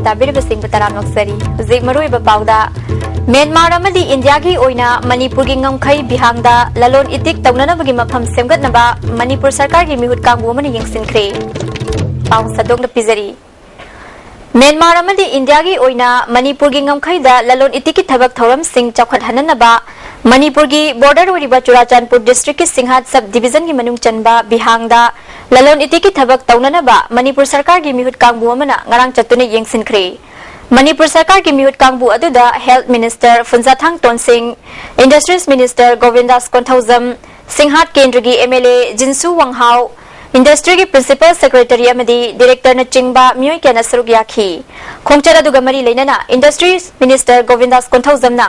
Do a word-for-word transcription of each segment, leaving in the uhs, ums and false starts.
ꯇꯥꯕꯤꯔꯤꯕꯁꯤꯡꯕꯨ ꯇꯔꯥꯝꯅ ꯑꯣꯛꯆꯔꯤ꯫ ꯍꯧꯖꯤꯛ ꯃꯔꯨꯑꯣꯏꯕ ꯄꯥꯎꯗ, ꯃ꯭ꯌꯥꯟꯃꯥꯔ ꯑꯃꯗꯤ ꯏꯟꯗꯤꯌꯥꯒꯤ ꯑꯣꯏꯅ ꯃꯅꯤꯄꯨꯔꯒꯤ ꯉꯝꯈꯩ ꯕꯤꯍꯥꯡꯗ ꯂꯂꯣꯟ ꯏꯇꯤꯛ ꯇꯧꯅꯅꯕꯒꯤ ꯃꯐꯝ ꯁꯦꯝꯒꯠꯅꯕ ꯃꯅꯤꯄꯨꯔ ꯁꯔꯀꯥꯔꯒꯤ ꯃꯤꯍꯨꯠ ꯀꯥꯡꯕꯨ ꯑꯃꯅ ꯌꯦꯡꯁꯤꯟꯈ꯭ꯔꯦ꯫ ꯄꯥꯎ ꯁꯟꯗꯣꯛꯅ ꯄꯤꯖꯔꯤ꯫ ꯃ꯭ꯌꯥꯟꯃꯥꯔ ꯑꯃꯗꯤ ꯏꯟꯗꯤꯌꯥꯒꯤ ꯑꯣꯏꯅ ꯃꯅꯤꯄꯨꯔꯒꯤ ꯉꯝꯈꯩꯗ ꯂꯂꯣꯟ ꯏꯇꯤꯛꯀꯤ ꯊꯕꯛ ꯊꯧꯔꯝꯁꯤꯡ ꯆꯥꯎꯈꯠꯍꯟꯅꯅꯕ ꯃꯅꯤꯄꯨꯔꯒꯤ ꯕꯣꯔꯗꯔ ꯑꯣꯏꯔꯤꯕ ꯆꯨꯔꯥꯆꯥꯟꯄꯨꯔ ꯗꯤꯁꯇ꯭ꯔꯤꯛꯀꯤ ꯁꯤꯡꯍꯥꯠ ꯁꯕ ꯗꯤꯕꯤꯖꯟꯒꯤ ꯃꯅꯨꯡ ꯆꯟꯕ ꯕꯤꯍꯥꯡꯗ ꯂꯂꯣꯟ ꯏꯇꯤꯛꯀꯤ ꯊꯕꯛ ꯇꯧꯅꯅꯕ ꯃꯅꯤꯄꯨꯔ ꯁꯔꯀꯥꯔꯒꯤ ꯃꯤꯍꯨꯠ ꯀꯥꯡꯕꯨ ꯑꯃꯅ ꯉꯔꯥꯡ ꯆꯠꯇꯨꯅ ꯌꯦꯡꯁꯤꯟꯈ꯭ꯔꯦ꯫ ꯃꯅꯤꯄꯨꯔ ꯁꯔꯀꯥꯔꯒꯤ ꯃꯤꯍꯨꯠ ꯀꯥꯡꯕꯨ ꯑꯗꯨꯗ health minister Phungzathang Tonsing, industries minister Govindas Konthoujam, ꯁꯤꯡꯍꯥꯠ ꯀꯦꯟꯗ꯭ꯔꯒꯤ M L A Jinsu Wanghao, ꯏꯟꯗꯁꯇ꯭ꯔꯤꯒꯤ ꯄ꯭ꯔꯤꯟꯁꯤꯄꯜ ꯁꯦꯀ꯭ꯔꯦꯇꯔꯤ ꯑꯃꯗꯤ ꯗꯤꯔꯦꯛꯇꯔꯅꯆꯤꯡꯕ ꯃꯤꯑꯣꯏ ꯀꯌꯥꯅ ꯁꯔꯨꯛ ꯌꯥꯈꯤ꯫ ꯈꯣꯡꯆꯠ ꯑꯗꯨꯒ ꯃꯔꯤ ꯂꯩꯅꯅ ꯏꯟꯗꯁꯇ꯭ꯔꯤꯁ ꯃꯤꯅꯤꯁꯇꯔ ꯒꯣꯕꯤꯟꯗꯥꯁ ꯀꯣꯟꯊꯧꯖꯝꯅ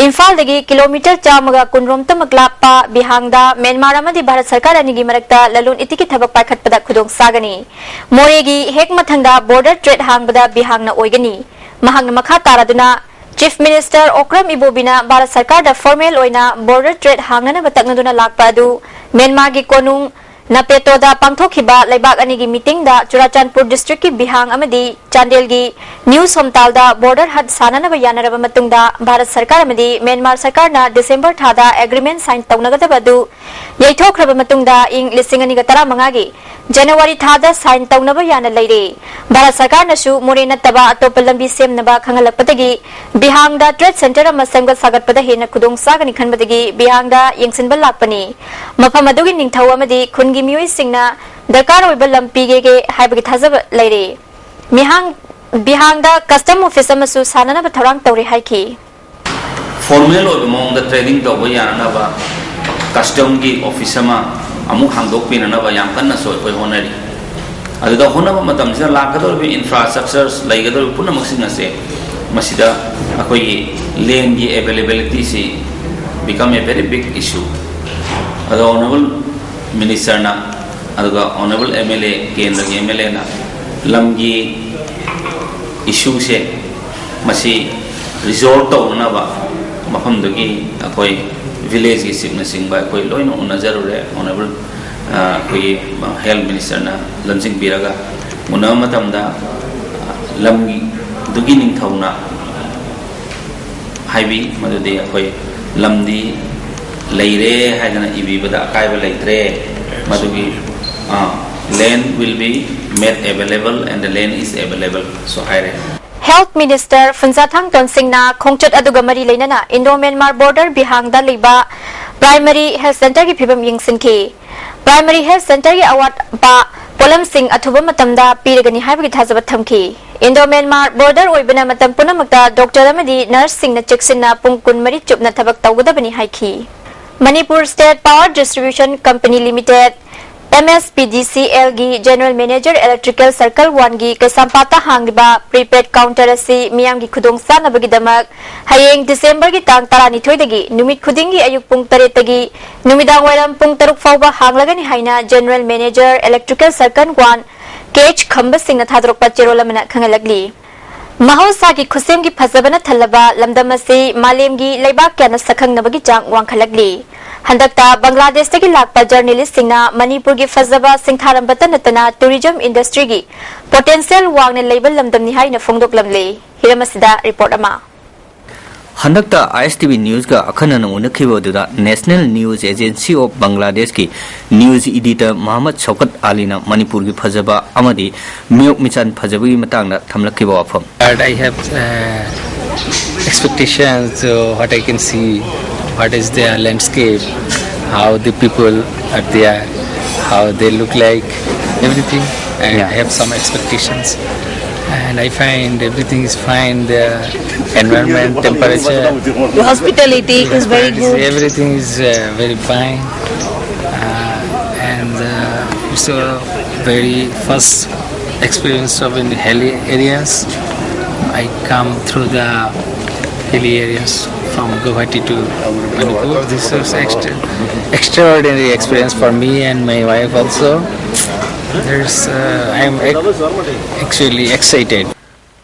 ꯏꯝꯐꯥꯜꯗꯒꯤ ꯀꯤꯂꯣꯃꯤꯇꯔ ꯆꯥꯝꯃꯒ ꯀꯨꯟꯔꯣꯝꯇꯃꯛ ꯂꯥꯞꯄ ꯕꯤꯍꯥꯡꯗ ꯃ꯭ꯌꯥꯟꯃꯥꯔ ꯑꯃꯗꯤ ꯚꯥꯔꯠ ꯁꯔꯀꯥꯔ ꯑꯅꯤꯒꯤ ꯃꯔꯛꯇ ꯂꯂꯣꯟ ꯏꯇꯤꯛꯀꯤ ꯊꯕꯛ ꯄꯥꯏꯈꯠꯄꯗ ꯈꯨꯗꯣꯡ ꯆꯥꯒꯅꯤ꯫ ꯃꯣꯔꯦꯒꯤ ꯍꯦꯛ ꯃꯊꯪꯗ ꯕꯣꯔꯗꯔ ꯇ꯭ꯔꯦꯗ ꯍꯥꯡꯕꯗ ꯕꯤꯍꯥꯡꯅ ꯑꯣꯏꯒꯅꯤ꯫ ꯃꯍꯥꯛꯅ ꯃꯈꯥ ꯇꯥꯔꯗꯨꯅ ꯆꯤꯐ ꯃꯤꯅꯤꯁꯇꯔ ꯑꯣꯀ꯭ꯔꯝ ꯏꯕꯣꯕꯤꯅ ꯚꯥꯔꯠ ꯁꯔꯀꯥꯔꯗ ꯐꯣꯔꯃꯦꯜ ꯑꯣꯏꯅ ꯕꯣꯔꯗꯔ ꯇ꯭ꯔꯦꯗ ꯍꯥꯡꯅꯅꯕ ꯇꯛꯅꯗꯨꯅ ꯂꯥꯛꯄ ꯑꯗꯨ ꯃ꯭ꯌꯥꯟꯃꯥꯔꯒꯤ ꯀꯣꯅꯨꯡ ꯅꯄꯦꯇꯣꯗ ꯄꯥꯡꯊꯣꯛꯈꯤꯕ ꯂꯩꯕꯥꯛ ꯑꯅꯤꯒꯤ ꯃꯤꯇꯤꯡꯗ ꯆꯨꯔꯥꯆꯥꯟꯄꯨꯔ ꯗꯤꯁꯇ꯭ꯔꯤꯛꯀꯤ ꯕꯤꯍꯥꯡ ꯑꯃꯗꯤ ꯆꯥꯟꯗꯦꯜꯒꯤ ꯅ꯭ꯌꯨ ꯁꯣꯝꯇꯥꯜꯗ ꯕꯣꯔꯗꯔ ꯍꯠ ꯁꯥꯅꯅꯕ ꯌꯥꯅꯔꯕ ꯃꯇꯨꯡꯗ ꯚꯥꯔꯠ ꯁꯔꯀꯥꯔ ꯑꯃꯗꯤ ꯃ꯭ꯌꯥꯟꯃꯥꯔ ꯁꯔꯀꯥꯔꯅ ꯗꯤꯁꯦꯝꯕꯔ ꯊꯥꯗ ꯑꯦꯒ꯭ꯔꯤꯃꯦꯟ ꯁꯥꯏꯟ ꯇꯧꯅꯒꯗꯕ ꯑꯗꯨ ꯌꯩꯊꯣꯛꯈ꯭ꯔꯕ ꯃꯇꯨꯡꯗ ꯏꯪ ꯂꯤꯁꯤꯡ ꯑꯅꯤꯒ ꯇꯔꯥꯃꯉꯥꯒꯤ ꯖꯅꯋꯥꯔꯤ ꯊꯥꯗ ꯁꯥꯏꯟ ꯇꯧꯅꯕ ꯌꯥꯅ ꯂꯩꯔꯦ꯫ ꯚꯥꯔꯠ ꯁꯔꯀꯥꯔꯅꯁꯨ ꯃꯣꯔꯦ ꯅꯠꯇꯕ ꯑꯇꯣꯞꯄ ꯂꯝꯕꯤ ꯁꯦꯝꯅꯕ ꯈꯪꯍꯜꯂꯛꯄꯗꯒꯤ ꯕꯤꯍꯥꯡꯗ ꯇ꯭ꯔꯦꯗ ꯁꯦꯟꯇꯔ ꯑꯃ ꯁꯦꯝꯒꯠ ꯁꯥꯒꯠꯄꯗ ꯍꯦꯟꯅ ꯈꯨꯗꯣꯡ ꯆꯥꯒꯅꯤ ꯈꯟꯕꯗꯒꯤ ꯕꯤꯍꯥꯡꯗ ꯌꯦꯡꯁꯤꯟꯕ ꯂꯥꯛꯄꯅꯤ꯫ ꯃꯐꯝ ꯑꯗꯨꯒꯤ ꯅꯤꯡꯊꯧ ꯑꯃꯗꯤ ꯈꯨꯟꯒꯤ ꯃꯤꯑꯣꯏꯁꯤꯡꯅ ꯗꯔꯀꯥꯔ ꯑꯣꯏꯕ ꯂꯝ ꯄꯤꯒꯦ ꯍꯥꯏꯕꯒꯤ ꯊꯥꯖꯕ ꯂꯩꯔꯦ꯫ ꯃꯤꯍꯥꯡ, ꯕꯤꯍꯥꯡꯗ ꯀꯁꯇꯝ ꯑꯣꯐꯤꯁ ꯑꯃꯁꯨ ꯁꯥꯅꯅꯕ ꯊꯧꯔꯥꯡ ꯇꯧꯔꯤ ꯍꯥꯏꯈꯤ꯫ ꯐꯣꯔꯃꯦꯜ ꯑꯣꯏꯕ ꯃꯑꯣꯡꯗ ꯇ꯭ꯔꯦꯗꯤꯡ ꯇꯧꯕ ꯌꯥꯅꯅꯕ ꯀꯁꯇꯝꯒꯤ ꯑꯣꯐꯤꯁ ꯑꯃ ꯑꯃꯨꯛ ꯍꯥꯡꯗꯣꯛꯄꯤꯅꯅꯕ ꯌꯥꯝ ꯀꯟꯅꯁꯨ ꯑꯩꯈꯣꯏ ꯍꯣꯠꯅꯔꯤ꯫ ꯑꯗꯨꯗ ꯍꯣꯠꯅꯕ ꯃꯇꯝꯁꯤꯗ ꯂꯥꯛꯀꯗꯧꯔꯤꯕ ꯏꯟꯐ꯭ꯔꯥꯁ꯭ꯇ꯭ꯔꯛꯆꯔꯁ ꯂꯩꯒꯗꯧꯔꯤꯕ ꯄꯨꯝꯅꯃꯛꯁꯤꯡ ꯑꯁꯦ ꯃꯁꯤꯗ ꯑꯩꯈꯣꯏꯒꯤ ꯂꯦꯟꯒꯤ ꯑꯦꯕꯦꯂꯦꯕꯤꯂꯤꯇꯤꯁꯤ become a very big issue꯫ ꯑꯗꯣ ꯑꯣꯅꯔꯦꯕꯜ ꯃꯤꯅꯤꯁꯇꯔꯅ ꯑꯗꯨꯒ ꯑꯣꯅꯔꯦꯕꯜ ꯑꯦꯝ ꯑꯦꯜ ꯑꯦ, ꯀꯦꯟꯗ꯭ꯔꯒꯤ ꯑꯦꯝ ꯑꯦꯜ ꯑꯦꯅ ꯂꯝꯒꯤ ꯏꯁꯨꯁꯦ ꯃꯁꯤ ꯔꯤꯖꯣꯜꯕ ꯇꯧꯅꯅꯕ ꯃꯐꯝꯗꯨꯒꯤ ꯑꯩꯈꯣꯏ ꯚꯤꯂꯦꯖꯀꯤ ꯆꯤꯐꯅꯆꯤꯡꯕ ꯑꯩꯈꯣꯏ ꯂꯣꯏꯅ ꯎꯅꯖꯔꯨꯔꯦ꯫ ꯑꯣꯅꯔꯦꯕꯜ, ꯑ, ꯑꯩꯈꯣꯏꯒꯤ ꯍꯦꯜꯊ ꯃꯤꯅꯤꯁꯇꯔꯅ ꯂꯝꯖꯤꯡꯕꯤꯔꯒ ꯎꯅꯕ ꯃꯇꯝꯗ ꯂꯝꯒꯤ, ꯑꯗꯨꯒꯤ ꯅꯤꯡꯊꯧꯅ ꯍꯥꯏꯕꯤ, ꯃꯗꯨꯗꯤ ꯑꯩꯈꯣꯏ ꯂꯝꯗꯤ ꯂꯩꯔꯦ ꯍꯥꯏꯗꯅ ꯏꯕꯤꯕꯗ ꯑꯀꯥꯏꯕ ꯂꯩꯇ꯭ꯔꯦ, ꯃꯗꯨꯒꯤ, "Land will be made available and the land is available" ꯁꯨ ꯍꯥꯏꯔꯦ꯫ Health Minister ꯐꯨꯟꯖꯥꯊꯥꯡ ꯇꯣꯟꯁꯤꯡꯅ ꯈꯣꯡꯆꯠ ꯑꯗꯨꯒ ꯃꯔꯤ ꯂꯩꯅꯅ Indo Myanmar border ꯕꯤꯍꯥꯡꯗ ꯂꯩꯕ Primary Health Centreꯒꯤ ꯐꯤꯕꯝ ꯌꯦꯡꯁꯤꯟꯈꯤ꯫ Primary Health Centreꯒꯤ ꯑꯋꯥꯠꯄ ꯄꯣꯠꯂꯝꯁꯤꯡ ꯑꯊꯨꯕ ꯃꯇꯝꯗ ꯄꯤꯔꯒꯅꯤ ꯍꯥꯏꯕꯒꯤ ꯊꯥꯖꯕ ꯊꯝꯈꯤ꯫ Indo Myanmar border ꯑꯣꯏꯕꯅ ꯃꯇꯝ ꯄꯨꯝꯅꯃꯛꯇ doctor ꯑꯃꯗꯤ nurseꯁꯤꯡꯅ ꯆꯦꯛꯁꯤꯟꯅ ꯄꯨꯡ ꯀꯨꯟꯃꯔꯤ ꯆꯨꯞꯅ ꯊꯕꯛ ꯇꯧꯒꯗꯕꯅꯤ ꯍꯥꯏꯈꯤ꯫ Manipur State Power Distribution Company Limited, MSPDCLꯒꯤ General Manager Electrical Circle Oneꯒꯤ ꯀꯩꯁꯥꯝꯄꯥꯠꯇ ꯍꯥꯡꯂꯤꯕ prepaid counter ꯑꯁꯤ ꯃꯤꯌꯥꯝꯒꯤ ꯈꯨꯗꯣꯡꯆꯥꯅꯕꯒꯤꯗꯃꯛ ꯍꯌꯦꯡ Decemberꯒꯤ ꯇꯥꯡ ꯇꯔꯥꯅꯤꯊꯣꯏꯗꯒꯤ ꯅꯨꯃꯤꯠ ꯈꯨꯗꯤꯡꯒꯤ ꯑꯌꯨꯛ ꯄꯨꯡ ꯇꯔꯦꯠꯇꯒꯤ ꯅꯨꯃꯤꯗꯥꯡ ꯋꯥꯏꯔꯝ ꯄꯨꯡ ꯇꯔꯨꯛ ꯐꯥꯎꯕ ꯍꯥꯡꯂꯒꯅꯤ ꯍꯥꯏꯅ General Manager Electrical Circle One K H ꯈꯝꯕꯁꯤꯡꯅ ꯊꯥꯗꯣꯔꯛꯄ ꯆꯦꯔꯣꯜ ꯑꯃꯅ ꯈꯪꯍꯜꯂꯛꯂꯤ꯫ ꯃꯍꯧꯁꯥꯒꯤ ꯈꯨꯠꯁꯦꯝꯒꯤ ꯐꯖꯕꯅ ꯊꯜꯂꯕ ꯂꯝꯗꯝ ꯑꯁꯤ ꯃꯥꯂꯦꯝꯒꯤ ꯂꯩꯕꯥꯛ ꯀꯌꯥꯅ ꯁꯛꯈꯪꯅꯕꯒꯤ ꯆꯥꯡ ꯋꯥꯡꯈꯠꯂꯛꯂꯤ꯫ ꯍꯟꯗꯛꯇ ꯕꯪꯒ꯭ꯂꯥꯗꯦꯁꯇꯒꯤ ꯂꯥꯛꯄ journalistꯁꯤꯡꯅ ꯃꯅꯤꯄꯨꯔꯒꯤ ꯐꯖꯕ ꯁꯤꯡꯊꯥꯔꯝꯕꯇ ꯅꯠꯇꯅ tourism industryꯒꯤ potential ꯋꯥꯡꯅ ꯂꯩꯕ ꯂꯝꯗꯝꯅꯤ ꯍꯥꯏꯅ ꯐꯣꯡꯗꯣꯛꯂꯝꯂꯤ꯫ ꯍꯤꯔꯝ ꯑꯁꯤꯗ report ꯑꯃ꯫ ꯍꯟꯗꯛꯇ ISTV Newsꯀ ꯑꯈꯟꯅꯅ ꯎꯅꯈꯤꯕ ꯑꯗꯨꯗ National News Agency of Bangladeshꯀꯤ news editor ꯃꯍꯃꯗ ꯁꯧꯀꯠ ꯑꯂꯤꯅ ꯃꯅꯤꯄꯨꯔꯒꯤ ꯐꯖꯕ ꯑꯃꯗꯤ ꯃꯤꯑꯣꯛ ꯃꯤꯆꯥꯟ ꯐꯖꯕꯒꯤ ꯃꯇꯥꯡꯗ ꯊꯝꯂꯛꯈꯤꯕ ꯋꯥꯐꯝ꯫ But I have uh, expectations to what I can see, what is their landscape, how the people are there, how they look like, everything. And I have some expectations. And I find everything is fine. The environment, temperature, the hospitality is very good. Everything is uh, very fine. Uh, and uh, it's a very first experience of in the hilly areas. I come through the hilly areas from Guwahati to Manipur. This is extra- extraordinary experience for me and my wife also. There's, uh, I am ac- actually excited.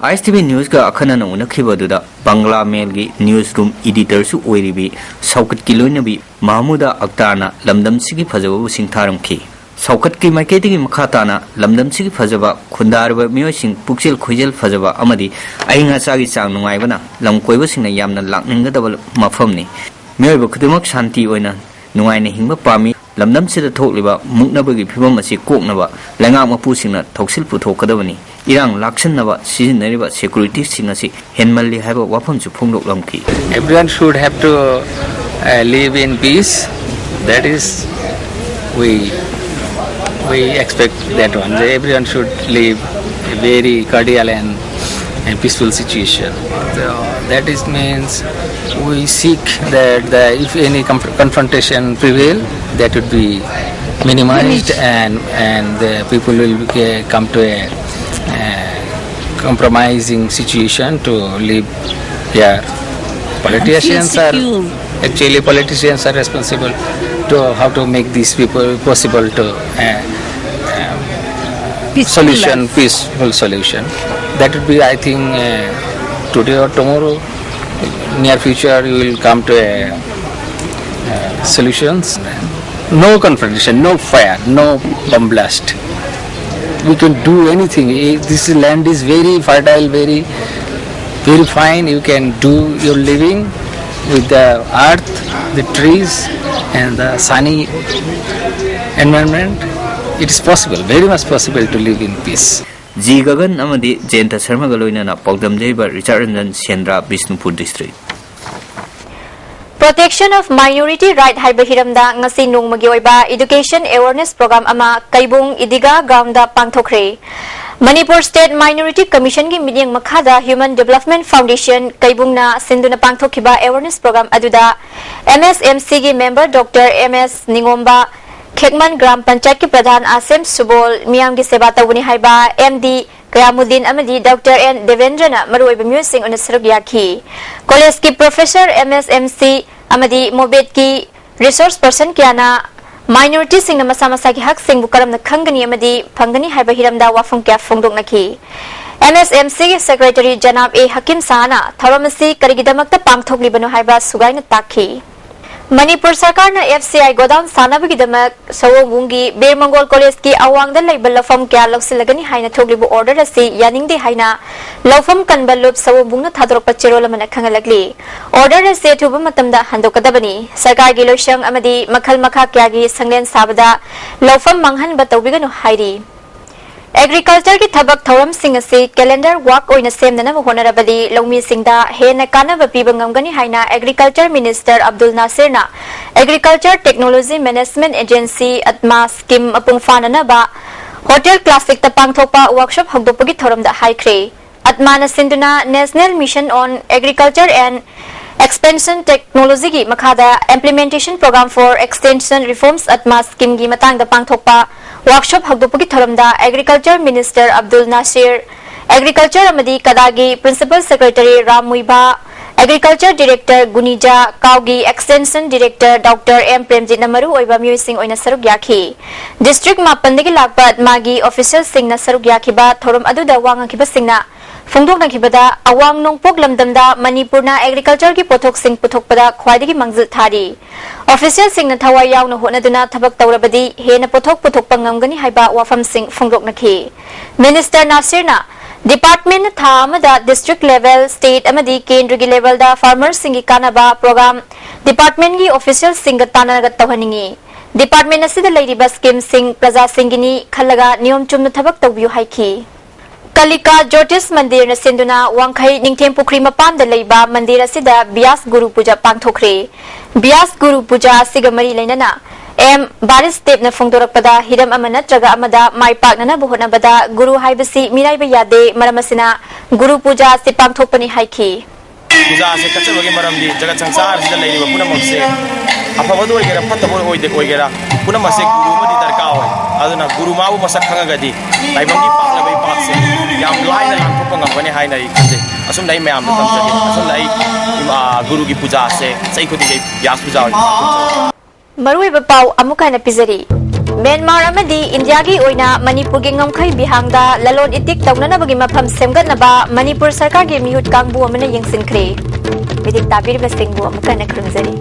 ISTV Newsꯀ ꯑꯈꯟꯅꯅ ꯎꯅꯈꯤꯕ ꯑꯗꯨꯗ Bangla ꯃꯦꯜꯒꯤ news room editorꯁꯨ ꯑꯣꯏꯔꯤꯕꯤ ꯁꯧꯀꯠꯀꯤ ꯂꯣꯏꯅꯕꯤ ꯃꯍꯃꯨꯗꯥ ꯑꯛꯇꯥꯔꯅ ꯂꯝꯗꯝꯁꯤꯒꯤ ꯐꯖꯕꯕꯨ ꯁꯤꯡꯊꯥꯔꯝꯈꯤ꯫ ꯁꯥꯎꯈꯠꯀꯤ ꯃꯥꯏꯀꯩꯗꯒꯤ ꯃꯈꯥ ꯇꯥꯅ ꯂꯝꯗꯝꯁꯤꯒꯤ ꯐꯖꯕ, ꯈꯨꯟꯗꯥꯔꯤꯕ ꯃꯤꯑꯣꯏꯁꯤꯡ ꯄꯨꯛꯆꯦꯜ ꯈꯣꯏꯖꯦꯜ ꯐꯖꯕ ꯑꯃꯗꯤ ꯑꯏꯪ ꯑꯁꯥꯒꯤ ꯆꯥꯡ ꯅꯨꯡꯉꯥꯏꯕꯅ ꯂꯝ ꯀꯣꯏꯕꯁꯤꯡꯅ ꯌꯥꯝꯅ ꯂꯥꯛꯅꯤꯡꯒꯗꯕ ꯃꯐꯝꯅꯤ꯫ ꯃꯤꯑꯣꯏꯕ ꯈꯨꯗꯤꯡꯃꯛ ꯁꯥꯟꯇꯤ ꯑꯣꯏꯅ ꯅꯨꯡꯉꯥꯏꯅ ꯍꯤꯡꯕ ꯄꯥꯝꯃꯤ꯫ ꯂꯝꯗꯝꯁꯤꯗ ꯊꯣꯛꯂꯤꯕ ꯃꯨꯛꯅꯕꯒꯤ ꯐꯤꯕꯝ ꯑꯁꯤ ꯀꯣꯛꯅꯕ ꯂꯩꯉꯥꯛ ꯃꯄꯨꯁꯤꯡꯅ ꯊꯧꯁꯤꯜ ꯄꯨꯊꯣꯛꯀꯗꯕꯅꯤ꯫ ꯏꯔꯥꯡ ꯂꯥꯛꯁꯤꯟꯅꯕ ꯁꯤꯖꯤꯟꯅꯔꯤꯕ ꯁꯦꯀ꯭ꯌꯨꯔꯤꯇꯤꯁꯤꯡ ꯑꯁꯤ ꯍꯦꯟꯃꯜꯂꯤ ꯍꯥꯏꯕ ꯋꯥꯐꯝꯁꯨ ꯐꯣꯡꯗꯣꯛꯂꯝꯈꯤ꯫ Everyone should have to uh, live in peace. That is, we we expect that one. Everyone should live a very cordial and, and peaceful situation. So that is means we seek that the, if any conf- confrontation prevail, that would be minimized, and and the people will uh, come to a uh, compromising situation to live here. Politicians are actually politicians are responsible to how to make these people possible to uh, um, solution, peaceful solution. That would be, I think, uh, today or tomorrow, near future, you will come to a uh, solutions. No confrontation, no fire, no bomb blast. We can do anything. Eh, this land is very fertile, very, very fine. You can do your living with the earth, the trees, and the sunny environment. It is possible, very much possible to live in peace. G Gagan ꯑꯃꯗꯤ ꯖꯌꯟꯇ ꯁꯔꯃꯒ ꯂꯣꯏꯅꯅ ꯄꯥꯎꯗꯝꯖꯩꯕ Richard Ranjan, Sendra, Bishnupur district. Protection of Minority Right ꯍꯥꯏꯕ ꯍꯤꯔꯝꯗ ꯉꯁꯤ ꯅꯣꯡꯃꯒꯤ ꯑꯣꯏꯕ Education Awareness Program ꯑꯃ ꯀꯩꯕꯨꯡ ꯏꯗꯤꯒꯥ Ground ꯗ ꯄꯥꯡꯊꯣꯛꯈ꯭ꯔꯦ꯫ Manipur State Minority Commission ꯒꯤ ꯃꯤꯠꯌꯦꯡ ꯃꯈꯥꯗ Human Development Foundation ꯀꯩꯕꯨꯡꯅ ꯁꯤꯟꯗꯨꯅ ꯄꯥꯡꯊꯣꯛꯈꯤꯕ Awareness Program ꯑꯗꯨꯗ M S M C ꯒꯤ member Doctor M S Ningomba, Khekman gram ꯄꯟꯆꯥꯌꯠꯀꯤ ꯄ꯭ꯔꯙꯥꯟ ꯑꯥꯁꯦꯝ ꯁꯨꯕꯣꯜ, ꯃꯤꯌꯥꯝꯒꯤ ꯁꯦꯕꯥ ꯇꯧꯒꯅꯤ ꯍꯥꯏꯕ M D ꯀꯌꯥꯃꯨꯗꯤꯟ ꯑꯃꯗꯤ Doctor N ꯗꯦꯕꯦꯟꯗ꯭ꯔꯅ ꯃꯔꯨꯑꯣꯏꯕ ꯃꯤꯑꯣꯏꯁꯤꯡ ꯑꯣꯏꯅ ꯁꯔꯨꯛ ꯌꯥꯈꯤ꯫ ꯀꯣꯂꯦꯖꯀꯤ professor, M S M C ꯑꯃꯗꯤ ꯃꯣꯕꯦꯠꯀꯤ resource person ꯀꯌꯥꯅ minority ꯁꯤꯡꯅ ꯃꯁꯥ ꯃꯁꯥꯒꯤ ꯍꯛꯁꯤꯡꯕꯨ ꯀꯔꯝꯅ ꯈꯪꯒꯅꯤ ꯑꯃꯗꯤ ꯐꯪꯒꯅꯤ ꯍꯥꯏꯕ ꯍꯤꯔꯝꯗ ꯋꯥꯐꯝ ꯀꯌꯥ ꯐꯣꯡꯗꯣꯛꯅꯈꯤ꯫ M S M C ꯒꯤ secretary ꯖꯅꯥꯕ ꯑꯦ ꯍꯀꯤꯝ ꯁꯥꯍꯅ ꯊꯧꯔꯝ ꯑꯁꯤ ꯀꯔꯤꯒꯤꯗꯃꯛꯇ ꯄꯥꯡꯊꯣꯛꯂꯤꯕꯅꯣ ꯍꯥꯏꯕ ꯁꯨꯒꯥꯏꯅ ꯇꯥꯛꯈꯤ꯫ ꯃꯅꯤꯄꯨꯔ ꯁꯔꯀꯥꯔꯅ ꯑꯦꯐ ꯁꯤ ꯑꯥꯏ ꯒꯣꯗꯥꯎꯟ ꯁꯥꯅꯕꯒꯤꯗꯃꯛ ꯁꯑꯣꯝꯕꯨꯡꯒꯤ ꯕꯤꯔ ꯃꯪꯒꯣꯜ ꯀꯣꯂꯦꯖꯀꯤ ꯑꯋꯥꯡꯗ ꯂꯩꯕ ꯂꯧꯐꯝ ꯀꯌꯥ ꯂꯧꯁꯤꯜꯂꯒꯅꯤ ꯍꯥꯏꯅ ꯊꯣꯛꯂꯤꯕ ꯑꯣꯔꯗꯔ ꯑꯁꯤ ꯌꯥꯅꯤꯡꯗꯦ ꯍꯥꯏꯅ ꯂꯧꯐꯝ ꯀꯟꯕ ꯂꯨꯞ ꯁꯑꯣꯝꯕꯨꯡꯅ ꯊꯥꯗꯣꯔꯛꯄ ꯆꯦꯔꯣꯜ ꯑꯃꯅ ꯈꯪꯍꯜꯂꯛꯂꯤ꯫ ꯑꯣꯔꯗꯔ ꯑꯁꯤ ꯑꯊꯨꯕ ꯃꯇꯝꯗ ꯍꯟꯗꯣꯛꯀꯗꯕꯅꯤ꯫ ꯁꯔꯀꯥꯔꯒꯤ ꯂꯣꯏꯁꯪ ꯑꯃꯗꯤ ꯃꯈꯜ ꯃꯈꯥ ꯀꯌꯥꯒꯤ ꯁꯪꯂꯦꯟ ꯁꯥꯕꯗ ꯂꯧꯐꯝ ꯃꯥꯡꯍꯟꯕ ꯇꯧꯕꯤꯒꯅꯨ ꯍꯥꯏꯔꯤ꯫ ꯑꯦꯒ꯭ꯔꯤꯀꯜꯆꯔꯒꯤ ꯊꯕꯛ ꯊꯧꯔꯝꯁꯤꯡ ꯑꯁꯤ ꯀꯦꯂꯦꯟꯗꯔ ꯋꯥꯛ ꯑꯣꯏꯅ ꯁꯦꯝꯅꯅꯕ ꯍꯣꯠꯅꯔꯕꯗꯤ ꯂꯧꯃꯤꯁꯤꯡꯗ ꯍꯦꯟꯅ ꯀꯥꯟꯅꯕ ꯄꯤꯕ ꯉꯝꯒꯅꯤ ꯍꯥꯏꯅ ꯑꯦꯒ꯭ꯔꯤꯀꯜꯆꯔ ꯃꯤꯅꯤꯁꯇꯔ ꯑꯕꯗꯨꯜ ꯅꯥꯁꯤꯔꯅ agriculture technology management agency, ATMA, scheme ꯃꯄꯨꯡ ꯐꯥꯅꯅꯕ ꯍꯣꯇꯦꯜ ꯀ꯭ꯂꯥꯁꯤꯛꯇ ꯄꯥꯡꯊꯣꯛꯄ ꯋꯥꯛꯁꯣꯞ ꯍꯧꯗꯣꯛꯄꯒꯤ ꯊꯧꯔꯝꯗ ꯍꯥꯏꯈ꯭ꯔꯦ꯫ ꯑꯠꯃꯥꯅ ꯁꯤꯟꯗꯨꯅ National Mission on Agriculture and Expansion Technology ꯒꯤ ꯃꯈꯥꯗ Implementation Program for Extension Reforms, Atma ꯁ꯭ꯀꯤꯝꯒꯤ ꯃꯇꯥꯡꯗ ꯄꯥꯡꯊꯣꯛꯄ ꯋꯥꯛꯁꯣꯞ ꯍꯧꯗꯣꯛꯄꯒꯤ ꯊꯧꯔꯝꯗ agriculture minister Abdul Nasir, agriculture ꯑꯃꯗꯤ ꯀꯗꯥꯒꯤ principal secretary Ram Muiva, agriculture director Gunija, ꯀꯥꯎꯒꯤ ꯑꯦꯛꯁꯇꯦꯟꯁꯟ ꯗꯤꯔꯦꯛꯇꯔ ꯗꯣꯛꯇꯔ ꯑꯦꯝ ꯄ꯭ꯔꯦꯝꯖꯤꯠꯅ ꯃꯔꯨ ꯑꯣꯏꯕ ꯃꯤꯑꯣꯏꯁꯤꯡ ꯑꯣꯏꯅ ꯁꯔꯨꯛ ꯌꯥꯈꯤ꯫ ꯗꯤꯁꯇ꯭ꯔꯤꯛ ꯃꯥꯄꯟꯗꯒꯤ ꯂꯥꯛꯄ ꯑꯠꯃꯥꯒꯤ ꯑꯣꯐꯤꯁꯤꯌꯦꯜꯁꯤꯡꯅ ꯁꯔꯨꯛ ꯌꯥꯈꯤꯕ ꯊꯧꯔꯝ ꯑꯗꯨꯗ ꯋꯥ ꯉꯥꯡꯈꯤꯕꯁꯤꯡꯅ ꯐꯣꯡꯗꯣꯛꯅꯈꯤꯕꯗ, ꯑꯋꯥꯡ ꯅꯣꯡꯄꯣꯛ ꯂꯝꯗꯝꯗ ꯃꯅꯤꯄꯨꯔꯅ ꯑꯦꯒ꯭ꯔꯤꯀꯜꯆꯔꯒꯤ ꯄꯣꯠꯊꯣꯛꯁꯤꯡ ꯄꯨꯊꯣꯛꯄꯗ ꯈ꯭ꯋꯥꯏꯗꯒꯤ ꯃꯥꯡꯖꯤꯜ ꯊꯥꯔꯤ꯫ ꯑꯣꯐꯤꯁꯤꯌꯦꯜꯁꯤꯡꯅ ꯊꯋꯥꯏ ꯌꯥꯎꯅ ꯍꯣꯠꯅꯗꯨꯅ ꯊꯕꯛ ꯇꯧꯔꯕꯗꯤ ꯍꯦꯟꯅ ꯄꯣꯠꯊꯣꯛ ꯄꯨꯊꯣꯛꯄ ꯉꯝꯒꯅꯤ ꯍꯥꯏꯕ ꯋꯥꯐꯝꯁꯤꯡ ꯐꯣꯡꯗꯣꯛꯅꯈꯤ꯫ ꯃꯤꯅꯤꯁꯇꯔ ꯅꯥꯁꯤꯔꯅ ꯗꯤꯄꯥꯔꯠꯃꯦꯟꯠꯅ ꯊꯥ ꯑꯃꯗ ꯗꯤꯁꯇ꯭ꯔꯤꯛ ꯂꯦꯚꯦꯜ, ꯁ꯭ꯇꯦꯠ ꯑꯃꯗꯤ ꯀꯦꯟꯗ꯭ꯔꯒꯤ ꯂꯦꯚꯦꯜꯗ ꯐꯥꯔꯃꯔꯁꯤꯡꯒꯤ ꯀꯥꯟꯅꯕ ꯄ꯭ꯔꯣꯒ꯭ꯔꯥꯝ ꯗꯤꯄꯥꯔꯠꯃꯦꯟꯠꯒꯤ ꯑꯣꯐꯤꯁꯤꯌꯦꯜꯁꯤꯡꯒ ꯇꯥꯟꯅꯔꯒ ꯇꯧꯍꯟꯅꯤꯡꯏ꯫ ꯗꯤꯄꯥꯔꯠꯃꯦꯟꯠ ꯑꯁꯤꯗ ꯂꯩꯔꯤꯕ ꯁ꯭ꯀꯤꯝꯁꯤꯡ ꯄ꯭ꯔꯖꯥꯁꯤꯡꯒꯤꯅꯤ ꯈꯜꯂꯒ ꯅꯤꯌꯣꯝ ꯆꯨꯝꯅ ꯊꯕꯛ ꯇꯧꯕꯤꯌꯨ ꯍꯥꯏꯈꯤ꯫ ꯀꯂꯤꯀꯥ ꯖꯣꯇꯤꯁ ꯃꯟꯗꯤꯔꯅ ꯁꯤꯟꯗꯨꯅ ꯋꯥꯡꯈꯩ ꯅꯤꯡꯊꯦꯝ ꯄꯨꯈ꯭ꯔꯤ ꯃꯄꯥꯟꯗ ꯂꯩꯕ ꯃꯟꯗꯤꯔ ꯑꯁꯤꯗ ꯕ꯭ꯌꯥꯁ ꯒꯨꯔꯨ ꯄꯨꯖꯥ ꯄꯥꯡꯊꯣꯛꯈ꯭ꯔꯦ꯫ ꯕ꯭ꯌꯥꯁ ꯒꯨꯔꯨ ꯄꯨꯖꯥ ꯑꯁꯤꯒ ꯃꯔꯤ ꯂꯩꯅꯅ ꯑꯦꯝ ꯕꯥꯔꯤꯁ ꯗꯦꯕꯅ ꯐꯣꯡꯗꯣꯔꯛꯄꯗ, ꯍꯤꯔꯝ ꯑꯃ ꯅꯠꯇ꯭ꯔꯒ ꯑꯃꯗ ꯃꯥꯏ ꯄꯥꯛꯅꯅꯕ ꯍꯣꯠꯅꯕꯗ ꯒꯨꯔꯨ ꯍꯥꯏꯕꯁꯤ ꯃꯤꯔꯥꯏꯕ ꯌꯥꯗꯦ, ꯃꯔꯝ ꯑꯁꯤꯅ ꯒꯨꯔꯨ ꯄꯨꯖꯥ ꯑꯁꯤ ꯄꯥꯡꯊꯣꯛꯄꯅꯤ ꯍꯥꯏꯈꯤ꯫ ꯄꯨꯖꯥ ꯑꯁꯤ ꯀꯠꯆꯕꯒꯤ ꯃꯔꯝꯗꯤ ꯖꯒꯠ ꯁꯪꯁꯥꯔ ꯑꯁꯤꯗ ꯂꯩꯔꯤꯕ ꯄꯨꯝꯅꯃꯛꯁꯦ, ꯑꯐꯕꯗ ꯑꯣꯏꯒꯦꯔꯥ ꯐꯠꯇꯕ ꯑꯣꯏꯗꯦ ꯑꯣꯏꯒꯦꯔꯥ, ꯄꯨꯝꯅꯃꯛꯁꯦ ꯒꯨꯔꯨ ꯑꯃꯗꯤ ꯗꯔꯀꯥꯔ ꯑꯣꯏ꯫ ꯑꯗꯨꯅ ꯒꯨꯔꯨ ꯃꯥꯕꯨ ꯃꯁꯛ ꯈꯪꯉꯒꯗꯤ ꯇꯥꯏꯕꯪꯒꯤ ꯄꯥꯛꯂꯕ ꯏꯄꯥꯛꯁꯦ ꯌꯥꯝ ꯂꯥꯏꯅ ꯂꯥꯟꯊꯣꯛꯄ ꯉꯝꯒꯅꯤ ꯍꯥꯏꯅ ꯑꯩ ꯈꯟꯖꯩ꯫ ꯑꯁꯨꯝꯅ ꯑꯩ ꯃꯌꯥꯝꯗ ꯇꯝꯖꯒꯦ꯫ ꯑꯁꯨꯝꯅ ꯑꯩ, ꯏꯃꯥ, ꯒꯨꯔꯨꯒꯤ ꯄꯨꯖꯥꯁꯦ ꯆꯍꯤ ꯈꯨꯗꯤꯡꯒꯤ ꯑꯩ ꯕ꯭ꯌꯥꯁ ꯄꯨꯖꯥ ꯑꯣꯏꯅ ꯄꯥꯡꯊꯣꯛꯆꯩ꯫ ꯃꯔꯨꯑꯣꯏꯕ ꯄꯥꯎ ꯑꯃꯨꯛ ꯍꯟꯅ ꯄꯤꯖꯔꯤ꯫ ꯃ꯭ꯌꯥꯟꯃꯥꯔ ꯑꯃꯗꯤ ꯏꯟꯗꯤꯌꯥꯒꯤ ꯑꯣꯏꯅ ꯃꯅꯤꯄꯨꯔꯒꯤ ꯉꯝꯈꯩ ꯕꯤꯍꯥꯡꯗ ꯂꯂꯣꯟ ꯏꯇꯤꯛ ꯇꯧꯅꯅꯕꯒꯤ ꯃꯐꯝ ꯁꯦꯝꯒꯠꯅꯕ ꯃꯅꯤꯄꯨꯔ ꯁꯔꯀꯥꯔꯒꯤ ꯃꯤꯍꯨꯠ ꯀꯥꯡꯕꯨ ꯑꯃꯅ ꯌꯦꯡꯁꯤꯟꯈ꯭ꯔꯦ꯫ ꯃꯤꯔꯤꯛ ꯇꯥꯕꯤꯔꯤꯕꯁꯤꯡꯕꯨ ꯑꯃꯨꯛ ꯍꯟꯅ ꯈꯨꯔꯨꯝꯖꯔꯤ꯫